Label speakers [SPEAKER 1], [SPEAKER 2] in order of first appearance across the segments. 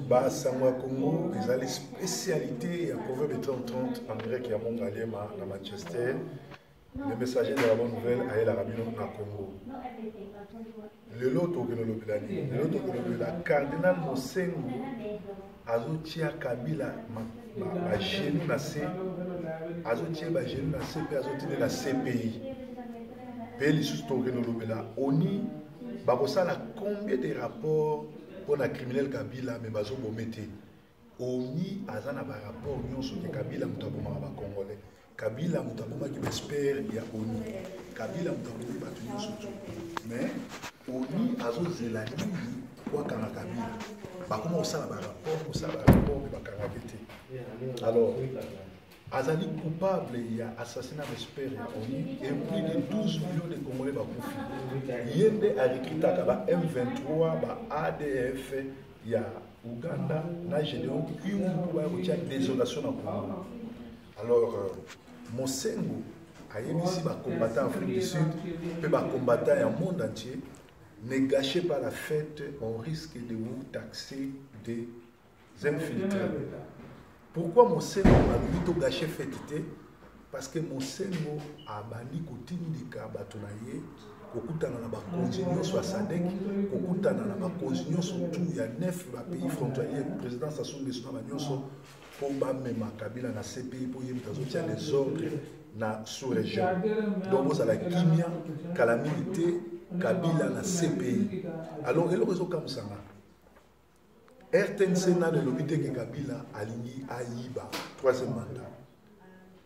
[SPEAKER 1] Basango ya Congo ezali spécialité ya Proverbe 30-30 en direct ya Mongaliema na Manchester. Le messager de la bonne nouvelle ayelaka bino na Congo. Lelo tokende lobela nini? Lelo tokende lobela Cardinal Mosengo azotia Kabila bagenou na se, azotia bagenou na se mpe azotindela CPI. Mpe lisusu tokende lobela ONI bakosala combien de rapports mpo na criminel Kabila me bazobome te. ONI aza na barapport nyonso ke Kabila moto abomaka bacongolais. Kabila moto abomaki baexpert ya ONI. Kabila moto abomi bato nyonso tu. Mais ONI azozela nini po akanga Kabila? Bakoma kosala barapport, kosala barapport mpe bakangaki te. Alors azali coupable ya assassinat d'expert ya ONU et plus de 12 millions de Congolais bakufi. Ye nde arecrutaka ba M23, ba ADF ya Uganda na Gédéon Kyungu mpo baya kotia désolation na Congo. Alors euh, Mosengo ayebisi ba combattants Afrique du Sud mpe ba combattants ya monde entier ne gâchez pas la fête, on risque de vous taxer des infiltrés. Pourquoi Mosengo alobi to gâcher fête te? Parce que Mosengo abandi kotindika bato na ye kokutana na bakonzi nyonso ya SADC, kokutana na bakonzi nyonso tout ya nef ba pays frontaliers, président Sassou Nguesso na ba nyonso mpo bamema Kabila na CPI mpo ye moto azotia desordre na sous-région. Donc bozala kimia, kala mingi te Kabila na CPI. Alors eloko ezokamwisa nga RTNC nano elobi te ke Kabila alingi ayiba troisième mandat.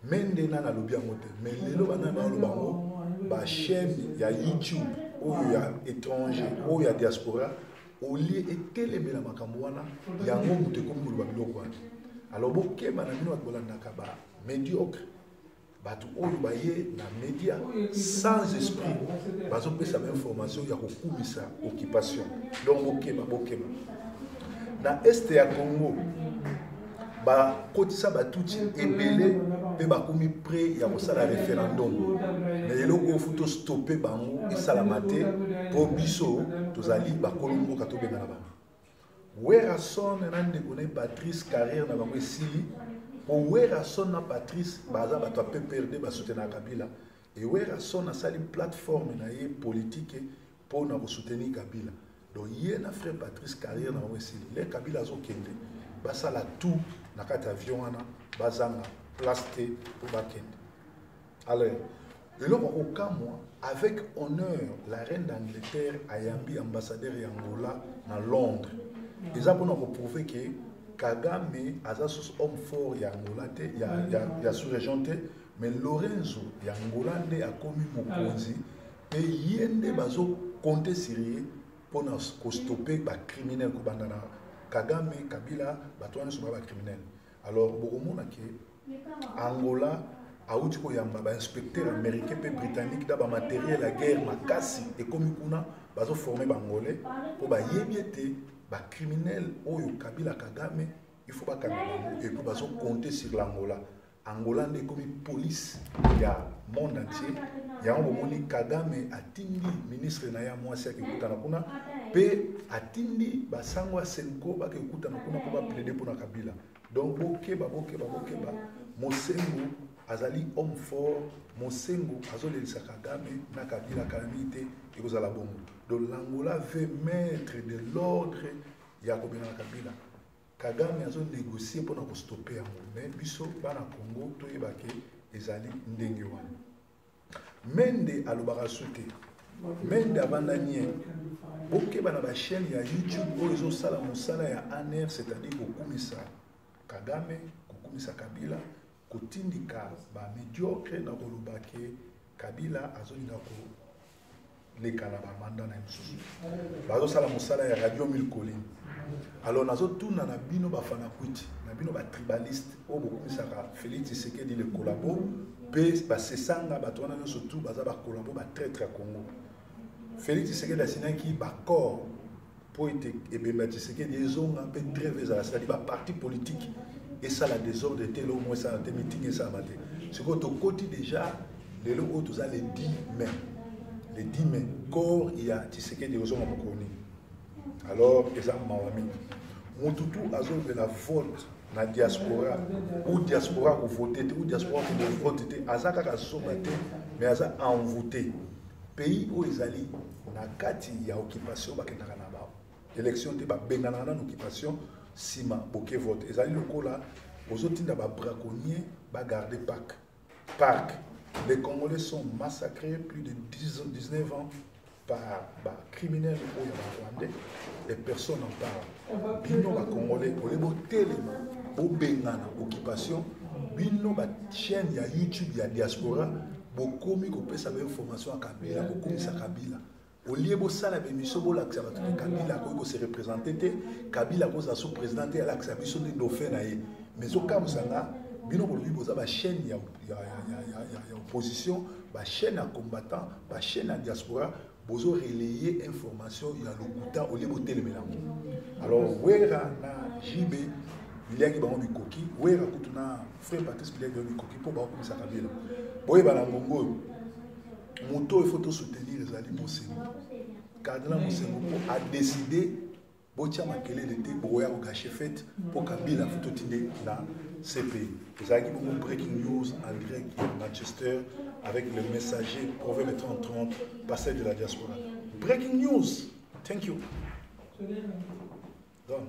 [SPEAKER 1] Mende nano alobi yango te. Mais lelo banani baoloba yango ba chaîne ya YouTube oyo ya étranger oyo ya diaspora olie etelemela makambo wana yango moto ekomi koloba biloko wana. Alors bokeba na bino bato bolandaka ba médiocre bato oyo baye na media sans esprit bazopesa bainformation ya kokumisa occupation donc bokeba bokeba na este ya congo bakotisa batuti ebele mpe bakomi près ya kosala referendum me eloko oyo futo stope bango esalama te mpo biso tozali bakolo mboka tobengana bango Werrason na ndeko na ye Patrice carrière na bango esili po Werrason na Patrice baza bato ya PPRD ba soutenaka Kabila et Werrason asali plateforme na ye politique po na ko soutenir Kabila donc ye na frère Patrice carrière na bango esili le Kabila azokende basala tout na kati avion wana bazanga place te po bakende Alors, eloko kokamwa avec honneur la reine d'Angleterre ayambi ambassadeur ya Angola na Londres. Eza mpona koprouve ke Kagame aza susu homme fort ya Angola te ya, ya, ya sous-région te mais Lorenzo ya Angola nde akomi mokonzi mpe ye nde bazo compter sur ye mpona kostope bacriminel kobanda na Kagame, Kabila, bato wana nyonso ba bacriminel. Alors bokomona ke Angola awuti koyamba ba inspecteur américain mpe britannique na ba matériel ya guerre makasi ekomi kuna bazoforme baangolais mpo bayebi ete bacriminel oyo Kabila Kagame il faut bakanga bango et puis bazocompte sur l'Angola. Angola nde ekomi police ya monde entier yango bomoni Kagame atindi ministre na ye ya mwasi akekutana kuna mpe atindi basango ya Senko bakekutana kuna mpo baplaide mpo na Kabila. Donc bokeba bokeba bokeba Mosengo azali homme fort Mosengo azolelisa Kagame na Kabila kala mingi te ekozala bongo. Donc l'Angola veut mettre de l'ordre ya kobengana Kabila. Kagame azo négocier mpona kostope yango mais biso bana Congo toyeba ke ezali ndenge wana. Mende alobaka su te. Mende avanda nie. Bokeba na ba chaîne ya YouTube oyo ezosala mosala ya ANR, c'est-à-dire kokumisa Kagame, kokumisa Kabila, kotindika ba médiocre na koloba ke Kabila azolinga koleka na ba mandat na ye mosusu. Bazosala mosala ya radio Mille Collines. Alors nazotuna na bino ba fanakwiti, na bino ba tribaliste oyo bokumisaka Félix Tshisekedi le collabo mpe basesanga bato wana nyonso tu baza ba collabo ba traître ya Congo. Félix Tshisekedi asignaki ba accord mpo ete ebembe ya Tshisekedi ezonga mpe trêve ezala, c'est-à-dire ba parti politique esala désordre te, eloko moko esala te, meeting esalama te. Sikoyo tokoti déjà lelo oyo toza le 10 mai, le 10 mai corps ya Tshisekedi ekozonga mokolo nini? Alors eza mawa mingi. Mutu tu azolobela vote na diaspora ou diaspora kovote te ou diaspora kovote te, aza kaka zoba te, mais aza envoûté. Pays oyo ezali na kati ya occupation, bakendaka na ba élection te, babenganaka nano occupation, nsima boke vote. Ezali lokola ozotinda babraconnier bagarde parc parc. Les Congolais sont massacrés plus de 10, 19 ans par bacriminel oyo ya Barwandais et personne n'en parle. Bino Bacongolais, ole botelema, bobengana occupation. Bino bachaîne ya YouTube ya diaspora, bokomi kopesa bainformation ya Kabila, bokomisa Kabila. Olie bosala baémission, bolakisa bato ke Kabila akoki kose représente te, Kabila akozala so président te, alakisa biso nde dauphin na ye. Mais okamwisa nga, bino bolobi boza bachaîne ya opposition, bachaîne ya combattant, bachaîne ya diaspora, bozo relayer information ya lokuta olie botelemela yango. Alors Wera na JB biliaki bango bikoki, Wera kutu na frère Patrice biliaki bango bikoki mpo bakokomisa Kabila. Boyeba na ngongo oyo, moto oyo faut tosoutenir ezali Mosengo, cardinal Mosengo, mpo adécide botia makelele te, bokoya kogâcher fête, mpo Kabila faut totinde na CPI. Ezalaki bongo breaking news en direct ya Manchester avec le messager Proverbe 3030, pasteur de la diaspora. Breaking news, thank you. Done.